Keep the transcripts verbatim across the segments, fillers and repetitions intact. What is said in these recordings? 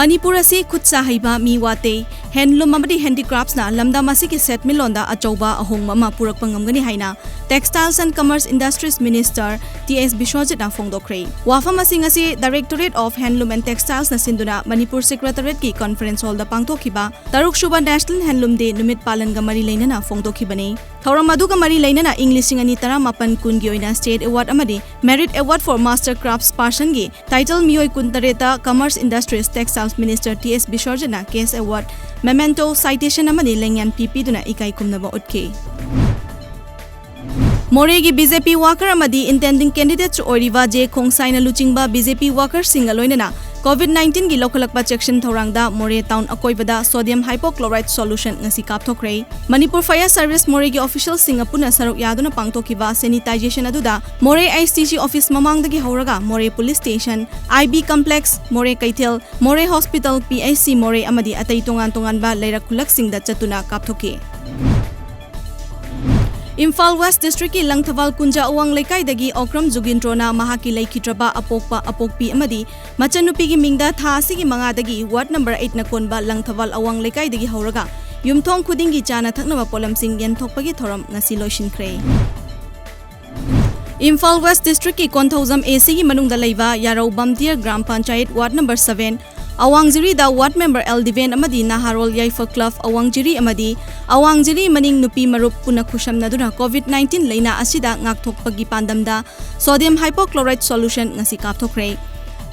ꯃꯅꯤꯄꯨꯔ ꯑꯁꯤ ꯈꯨꯠ ꯁꯥ ꯍꯩꯕ, ꯃꯤ ꯋꯥꯇꯩ, handloom ꯑꯃꯗꯤ handicraftsꯅ ꯂꯝꯗꯝ ꯑꯁꯤꯒꯤ ꯁꯦꯟꯃꯤꯠꯂꯣꯟꯗ ꯑꯆꯧꯕ ꯑꯍꯣꯡꯕ ꯑꯃ ꯄꯨꯔꯛꯄ ꯉꯝꯒꯅꯤ ꯍꯥꯏꯅ Textiles and Commerce Industries Minister T S ꯕꯤꯁ꯭ꯋꯖꯤꯠꯅ ꯐꯣꯡꯗꯣꯛꯈ꯭ꯔꯦ꯫ ꯋꯥꯐꯝ ꯑꯁꯤ ꯉꯁꯤ Directorate of Handloom and Textilesꯅ ꯁꯤꯟꯗꯨꯅ ꯃꯅꯤꯄꯨꯔ Secretariatꯀꯤ Conference Hallꯗ ꯄꯥꯡꯊꯣꯛꯈꯤꯕ ꯇꯔꯨꯛ ꯁꯨꯕ National Handloom Day ꯅꯨꯃꯤꯠ ꯄꯥꯂꯟꯒ ꯃꯔꯤ ꯂꯩꯅꯅ ꯐꯣꯡꯗꯣꯛꯈꯤꯕꯅꯤ꯫ ꯊꯧꯔꯝ ꯑꯗꯨꯒ ꯃꯔꯤ ꯂꯩꯅꯅ ꯏꯪ ꯂꯤꯁꯤꯡ ꯑꯅꯤ ꯇꯔꯥꯃꯥꯄꯟ ꯀꯨꯟꯒꯤ ꯑꯣꯏꯅ State Award ꯑꯃꯗꯤ Merit Award for Master Craftspersonꯒꯤ title ꯃꯤꯑꯣꯏ ꯀꯨꯟꯇꯔꯦꯠꯇ Commerce Industries Textiles Minister T S ꯕꯤꯁ꯭ꯋꯖꯤꯠꯅ cash award, memento, citation ꯑꯃꯗꯤ ꯂꯦꯡꯌꯥꯟ ꯐꯤ ꯄꯤꯗꯨꯅ ꯏꯀꯥꯏ ꯈꯨꯝꯅꯕ ꯎꯠꯈꯤ꯫ ꯃꯣꯔꯦꯒꯤ BJP worker ꯑꯃꯗꯤ intending candidates ꯑꯣꯏꯔꯤꯕ ꯖꯦ ꯈꯣꯡꯁꯥꯏꯅ ꯂꯨꯆꯤꯡꯕ BJP workerꯁꯤꯡꯒ ꯂꯣꯏꯅꯅ COVID nineteenꯒꯤ ꯂꯧꯈꯠꯂꯛꯄ ꯆꯦꯛꯁꯤꯟ ꯊꯧꯔꯥꯡꯗ ꯃꯣꯔꯦ town ꯑꯀꯣꯏꯕꯗ sodium hypochlorite solution ꯉꯁꯤ ꯀꯥꯞꯊꯣꯛꯈ꯭ꯔꯦ꯫ ꯃꯅꯤꯄꯨꯔ Fire Service ꯃꯣꯔꯦꯒꯤ officialꯁꯤꯡꯒ ꯄꯨꯟꯅ ꯁꯔꯨꯛ ꯌꯥꯗꯨꯅ ꯄꯥꯡꯊꯣꯛꯈꯤꯕ sanitization ꯑꯗꯨꯗ ꯃꯣꯔꯦ HTC office ꯃꯃꯥꯡꯗꯒꯤ ꯍꯧꯔꯒ ꯃꯣꯔꯦ police station, IB complex, ꯃꯣꯔꯦ ꯀꯩꯊꯦꯜ, ꯃꯣꯔꯦ hospital, PHC ꯃꯣꯔꯦ ꯑꯃꯗꯤ ꯑꯇꯩ ꯇꯣꯉꯥꯟ ꯇꯣꯉꯥꯟꯕ ꯂꯩꯔꯛ ꯈꯨꯜꯂꯛꯁꯤꯡꯗ ꯆꯠꯇꯨꯅ ꯀꯥꯞꯊꯣꯛꯈꯤ꯫ ꯏꯝꯐꯥꯜ West Districtꯀꯤ ꯂꯪꯊꯕꯥꯜ ꯀꯨꯟꯖꯥ ꯑꯋꯥꯡ ꯂꯩꯀꯥꯏꯗꯒꯤ ꯑꯣꯀ꯭ꯔꯝ ꯖꯨꯒꯤꯟꯗ꯭ꯔꯣꯅ ꯃꯍꯥꯛꯀꯤ ꯂꯩꯈꯤꯗ꯭ꯔꯕ ꯑꯄꯣꯛꯄ, ꯑꯄꯣꯛꯄꯤ ꯑꯃꯗꯤ ꯃꯆꯟꯅꯨꯄꯤꯒꯤ ꯃꯤꯡꯗ ꯊꯥ ꯑꯁꯤꯒꯤ ꯃꯉꯥꯗꯒꯤ ward number eightꯅ ꯀꯣꯟꯕ ꯂꯪꯊꯕꯥꯜ ꯑꯋꯥꯡ ꯂꯩꯀꯥꯏꯗꯒꯤ ꯍꯧꯔꯒ ꯌꯨꯝꯊꯣꯡ ꯈꯨꯗꯤꯡꯒꯤ ꯆꯥꯅ ꯊꯛꯅꯕ ꯄꯣꯠꯂꯝꯁꯤꯡ ꯌꯦꯟꯊꯣꯛꯄꯒꯤ ꯊꯧꯔꯝ ꯉꯁꯤ ꯂꯣꯏꯁꯤꯟꯈ꯭ꯔꯦ꯫ ꯏꯝꯐꯥꯜ West Districtꯀꯤ ꯀꯣꯟꯊꯧꯖꯝ ACꯒꯤ ꯃꯅꯨꯡꯗ ꯂꯩꯕ Yarou Bamdiar gram panchayat ward number seven, ꯑꯋꯥꯡꯖꯤꯔꯤꯗ ward member ꯑꯦꯜ ꯗꯤꯕꯦꯟ ꯑꯃꯗꯤ ꯅꯍꯥꯔꯣꯜ ꯌꯥꯏꯐ club ꯑꯋꯥꯡꯖꯤꯔꯤ ꯑꯃꯗꯤ ꯑꯋꯥꯡꯖꯤꯔꯤ ꯃꯅꯤꯡ ꯅꯨꯄꯤ ꯃꯔꯨꯞ ꯄꯨꯟꯅ ꯈꯨꯠꯁꯝꯅꯗꯨꯅ COVID nineteen ꯂꯩꯅꯥ ꯑꯁꯤꯗ ꯉꯥꯛꯊꯣꯛꯄꯒꯤ ꯄꯥꯟꯗꯝꯗ sodium hypochlorite solution ꯉꯁꯤ ꯀꯥꯞꯊꯣꯛꯈ꯭ꯔꯦ꯫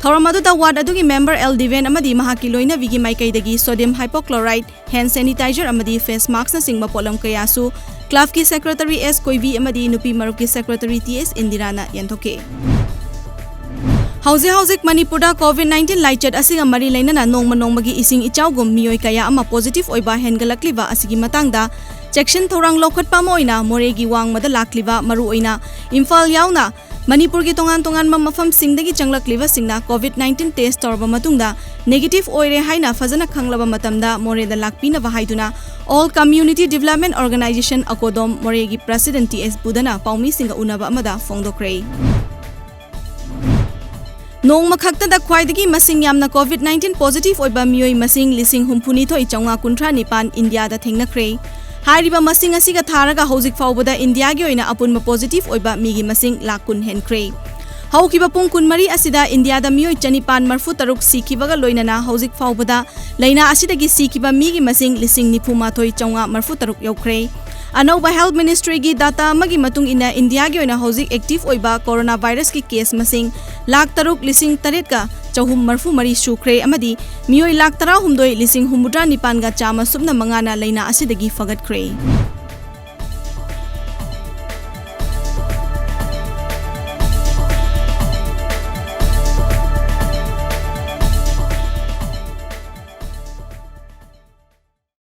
ꯊꯧꯔꯝ ꯑꯗꯨꯗ ward ꯑꯗꯨꯒꯤ member ꯑꯦꯜ ꯗꯤꯕꯦꯟ ꯑꯃꯗꯤ ꯃꯍꯥꯛꯀꯤ ꯂꯣꯏꯅꯕꯤꯒꯤ ꯃꯥꯏꯀꯩꯗꯒꯤ sodium hypochlorite, hand sanitizer ꯑꯃꯗꯤ face maskꯅꯆꯤꯡꯕ ꯄꯣꯠꯂꯝ ꯀꯌꯥꯁꯨ clubꯀꯤ secretary ꯑꯦꯁ ꯀꯣꯏꯕꯤ ꯑꯃꯗꯤ ꯅꯨꯄꯤ ꯃꯔꯨꯞꯀꯤ secretary ꯇꯤ ꯑꯦꯁ ꯏꯟꯗꯤꯔꯥꯅ ꯌꯦꯟꯊꯣꯛꯈꯤ꯫ ꯍꯧꯖꯤꯛ ꯍꯧꯖꯤꯛ ꯃꯅꯤꯄꯨꯔꯗ COVID nineteen ꯂꯥꯏꯆꯠ ꯑꯁꯤꯒ ꯃꯔꯤ ꯂꯩꯅꯅ ꯅꯣꯡꯃ ꯅꯣꯡꯃꯒꯤ ꯏꯁꯤꯡ ꯏꯆꯥꯎꯒꯨꯝ ꯃꯤꯑꯣꯏ ꯀꯌꯥ ꯑꯃ positive ꯑꯣꯏꯕ ꯍꯦꯟꯒꯠꯂꯛꯂꯤꯕ ꯑꯁꯤꯒꯤ ꯃꯇꯥꯡꯗ ꯆꯦꯛꯁꯤꯟ ꯊꯧꯔꯥꯡ ꯂꯧꯈꯠꯄ ꯑꯃ ꯑꯣꯏꯅ ꯃꯣꯔꯦꯒꯤ ꯋꯥꯡꯃꯗ ꯂꯥꯛꯂꯤꯕ ꯃꯔꯨꯑꯣꯏꯅ ꯏꯝꯐꯥꯜ ꯌꯥꯎꯅ ꯃꯅꯤꯄꯨꯔꯒꯤ ꯇꯣꯉꯥꯟ ꯇꯣꯉꯥꯟꯕ ꯃꯐꯝꯁꯤꯡꯗꯒꯤ ꯆꯪꯂꯛꯂꯤꯕꯁꯤꯡꯅ COVID nineteen test ꯇꯧꯔꯕ ꯃꯇꯨꯡꯗ negative ꯑꯣꯏꯔꯦ ꯍꯥꯏꯅ ꯐꯖꯅ ꯈꯪꯂꯕ ꯃꯇꯝꯗ ꯃꯣꯔꯦꯗ ꯂꯥꯛꯄꯤꯅꯕ ꯍꯥꯏꯗꯨꯅ All Community Development Organization, ꯑꯀꯣꯗꯣꯝ, ꯃꯣꯔꯦꯒꯤ president ꯇꯤ ꯑꯦꯁ ꯕꯨꯙꯅ ꯄꯥꯎꯃꯤꯁꯤꯡꯒ ꯎꯅꯕ ꯑꯃꯗ ꯐꯣꯡꯗꯣꯛꯈ꯭ꯔꯦ꯫ ꯅꯣꯡꯃ ꯈꯛꯇꯗ ꯈ꯭ꯋꯥꯏꯗꯒꯤ ꯃꯁꯤꯡ ꯌꯥꯝꯅ COVID nineteen positive ꯑꯣꯏꯕ ꯃꯤꯑꯣꯏ ꯃꯁꯤꯡ ꯂꯤꯁꯤꯡ ꯍꯨꯝꯐꯨꯅꯤꯊꯣꯏ ꯆꯥꯝꯃꯉꯥ ꯀꯨꯟꯊ꯭ꯔꯥ ꯅꯤꯄꯥꯟ ꯏꯟꯗꯤꯌꯥꯗ ꯊꯦꯡꯅꯈ꯭ꯔꯦ꯫ ꯍꯥꯏꯔꯤꯕ ꯃꯁꯤꯡ ꯑꯁꯤꯒ ꯊꯥꯔꯒ ꯍꯧꯖꯤꯛ ꯐꯥꯎꯕꯗ ꯏꯟꯗꯤꯌꯥꯒꯤ ꯑꯣꯏꯅ ꯑꯄꯨꯟꯕ positive ꯑꯣꯏꯕ ꯃꯤꯒꯤ ꯃꯁꯤꯡ ꯂꯥꯈ ꯀꯨꯟ ꯍꯦꯟꯈ꯭ꯔꯦ꯫ ꯍꯧꯈꯤꯕ ꯄꯨꯡ ꯀꯨꯟꯃꯔꯤ ꯑꯁꯤꯗ ꯏꯟꯗꯤꯌꯥꯗ ꯃꯤꯑꯣꯏ ꯆꯅꯤꯄꯥꯟ ꯃꯔꯐꯨ ꯇꯔꯨꯛ ꯁꯤꯈꯤꯕꯒ ꯂꯣꯏꯅꯅ ꯍꯧꯖꯤꯛ ꯐꯥꯎꯕꯗ ꯂꯥꯏꯅꯥ ꯑꯁꯤꯗꯒꯤ ꯁꯤꯈꯤꯕ ꯃꯤꯒꯤ ꯃꯁꯤꯡ ꯂꯤꯁꯤꯡ ꯅꯤꯐꯨ ꯃꯥꯊꯣꯏ ꯆꯥꯝꯃꯉꯥ ꯃꯔꯐꯨ ꯇꯔꯨꯛ ꯌꯧꯈ꯭ꯔꯦ꯫ ꯑꯅꯧꯕ health ministryꯒꯤ data ꯑꯃꯒꯤ ꯃꯇꯨꯡ ꯏꯟꯅ ꯏꯟꯗꯤꯌꯥꯒꯤ ꯑꯣꯏꯅ ꯍꯧꯖꯤꯛ active ꯑꯣꯏꯕ coronavirusꯀꯤ case ꯃꯁꯤꯡ ꯂꯥꯈ ꯇꯔꯨꯛ ꯂꯤꯁꯤꯡ ꯇꯔꯦꯠꯀ ꯆꯍꯨꯝ ꯃꯔꯐꯨ ꯃꯔꯤ ꯁꯨꯈ꯭ꯔꯦ ꯑꯃꯗꯤ ꯃꯤꯑꯣꯏ ꯂꯥꯈ ꯇꯔꯥꯍꯨꯝꯗꯣꯏ ꯂꯤꯁꯤꯡ ꯍꯨꯝꯐꯨꯇꯔꯥ ꯅꯤꯄꯥꯟꯒ ꯆꯥꯝꯃ ꯁꯨꯞꯅ ꯃꯉꯥꯅ ꯂꯥꯏꯅꯥ ꯑꯁꯤꯗꯒꯤ ꯐꯒꯠꯈ꯭ꯔꯦ꯫